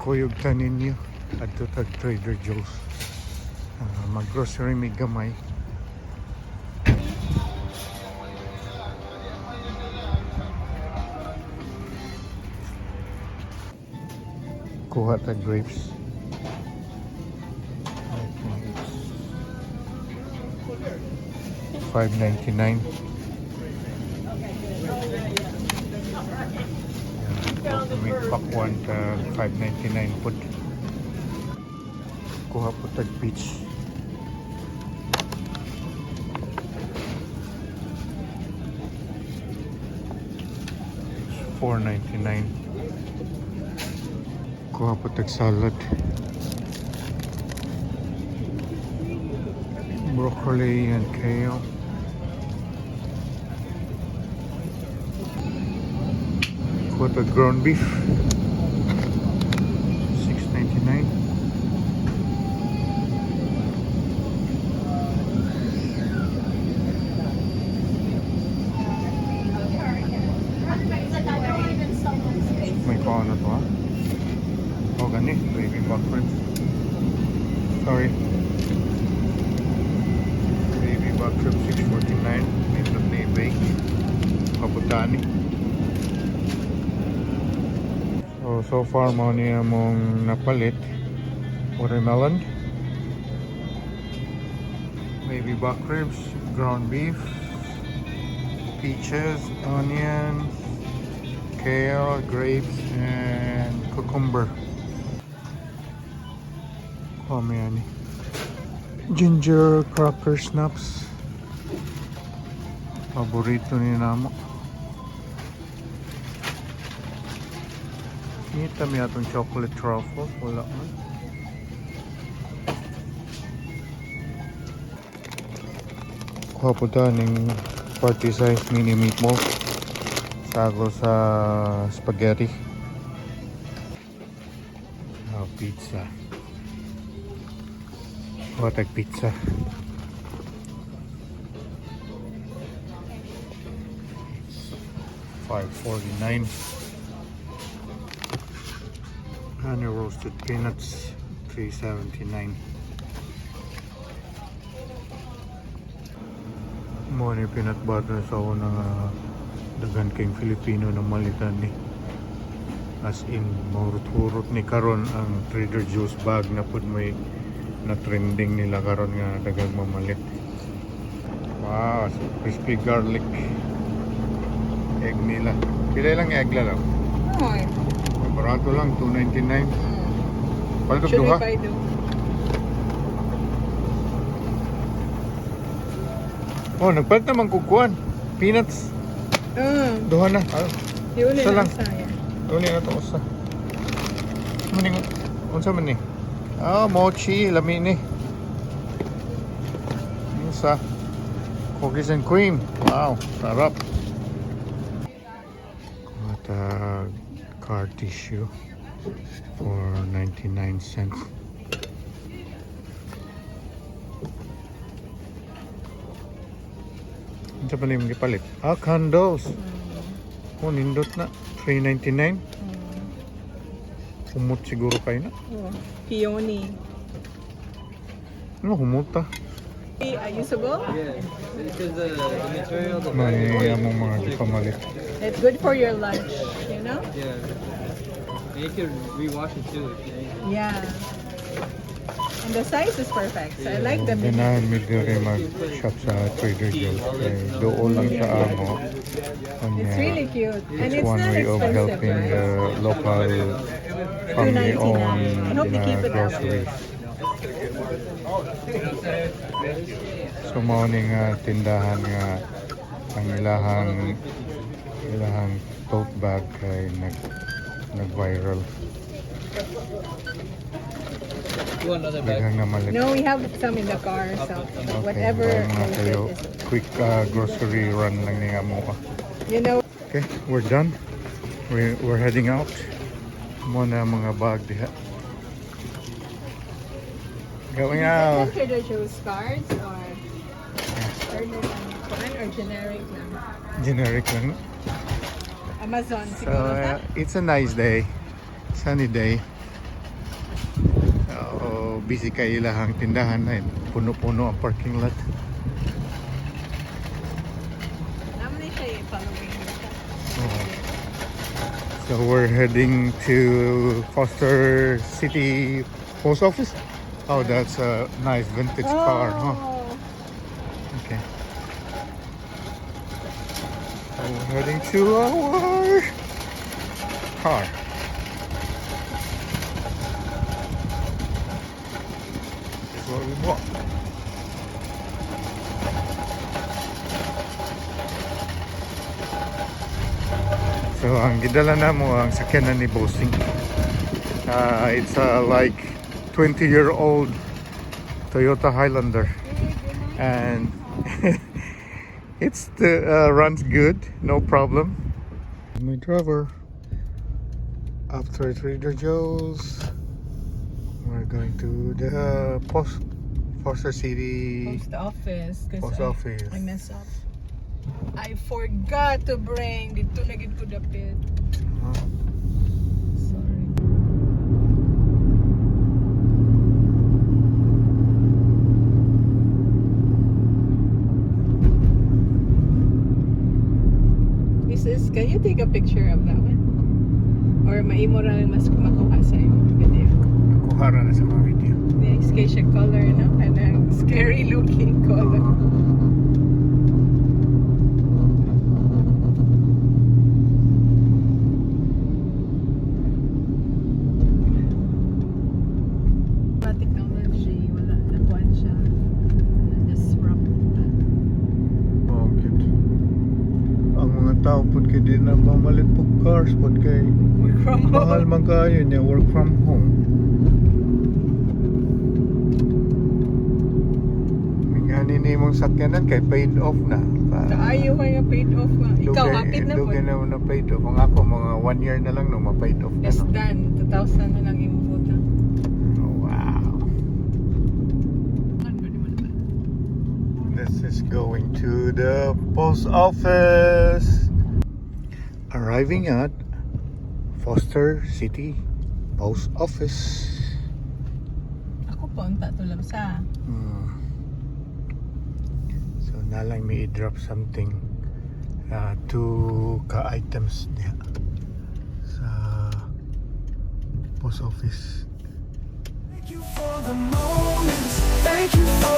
Kuyog ta ninyo. Adto tag Trader Joe's. Mag-grocery mi gamay. Kuha ta grapes. I think it's 5.99. May pakwan ta 5.99 pud. Kuha po tag peach. It's 4.99. Kuha po tag salad. Broccoli and kale. Kuha tag ground beef. 6.99. May kuha na to, ha? Oh, gani. Baby back ribs. Sorry. Baby back ribs, 6.49. Nindot na i-bake. Kaputani. So far mao ni among napalit. Watermelon. Baby back ribs, ground beef, peaches, onions, kale, grapes, and cucumber. Kuha mo yan eh. Ginger cracker snaps. Paborito ni namo. Ngita mi atong chocolate truffle. Wala man. Kuha po ta ning party size mini meatball. Sago sa spaghetti. Oh, pizza. Kuha tag pizza. It's 5.49. Honey roasted peanuts, 3.79. Mao ni peanut butter sa una nga daghan kayong Filipino na malitan ni. As in, mahurot-hurot ni karon ang Trader Joe's bag na pud may na trending nila karon nga daghang mamalit. Wow, so crispy garlic egg nila. Pila lang egg lang? Oy. Barato lang, 2.99. Palit og Should we duha. Buy the Oh, nagpalit naman kog kuan. Peanuts. Duha na. Ah, Yun Isa na lang. lang saya. Uli na to usa. Maning unsa man ni? Ah, mochi lami ni. Unsa? Cookies and cream. Wow, sarap. Got a car tissue for 99 cents. Unsa pa yung gipalit? Ah, candles. Oh, nindot na. 3.99. Humot siguro kayo na. Oh, peony. Ano, humot ta? Usable? Yeah, because the material, the May among mga gipamalit. It's good for your lunch? Yeah. And you could rewash it too if you need. Yeah. And the size is perfect. So I like the mini. Ganahan mi diri mag-shop sa Trader Joe's. Kay dool lang sa amo. Unya, It's really cute. And it's it's one not way of expensive, helping right? the local family-owned I hope they na keep it up. Groceries. So mao ni nga tindahan nga ang ilahang tote bag kay nag viral. You want another bag? Daghang namalit. No, we have some in the car, so Okay, whatever bye mga will kayo. fit is Quick grocery run lang ni nga mo. Okay, we're done. We're heading out. Mao na mga bag diha. Going Is out. that Trader Joe's cards or generic lang? Generic lang. Amazon So, siguro ta? it's a nice day. Sunny day. Busy kay ilahang tindahan ay puno-puno ang parking lot. Naman na siya following siya. Oo. So we're heading to Foster City Post Office. Oh, that's a nice vintage car, huh? Oh. Okay. So we're heading to our car. This is what we bought. So ang gidala namo ang sakyanan ni Bossing. It's a like 20-year-old Toyota Highlander and it's the runs good, no problem. My driver. After Trader Joe's, we're going to the post Foster City Post office. 'Cause Post office. I mess up. I forgot to bring. Didto na gid ko dapit. Huh? Sorry. This is, can you take a picture of that one? Or maimo ra lang mas makuha sa imong video. Kuha ra na sa mga video. Next kay siya color, no? Kanang scary looking color. Wala technology, wala nakuan siya. Na-disrupt. Oh, cute. Ang mga tao pud kay di na mamalit pug cars pud kay Work from home. mahal man kaayo niya work from home. Mingani ni imong sakyanan kay paid off na. Kaayo kayo paid off nga. Ikaw, hapit na po. Dugay na na paid off. Ang ako mga one year na lang no ma-paid off na. Less No? than 2,000 na lang imong utang. Oh, wow. Ano ba naman? This is going to the post office. Arriving at Foster City Post Office. Ako po, unta to lang sa. So nalang may drop something, two ka items niya sa post office. Thank you for the moments. Thank you.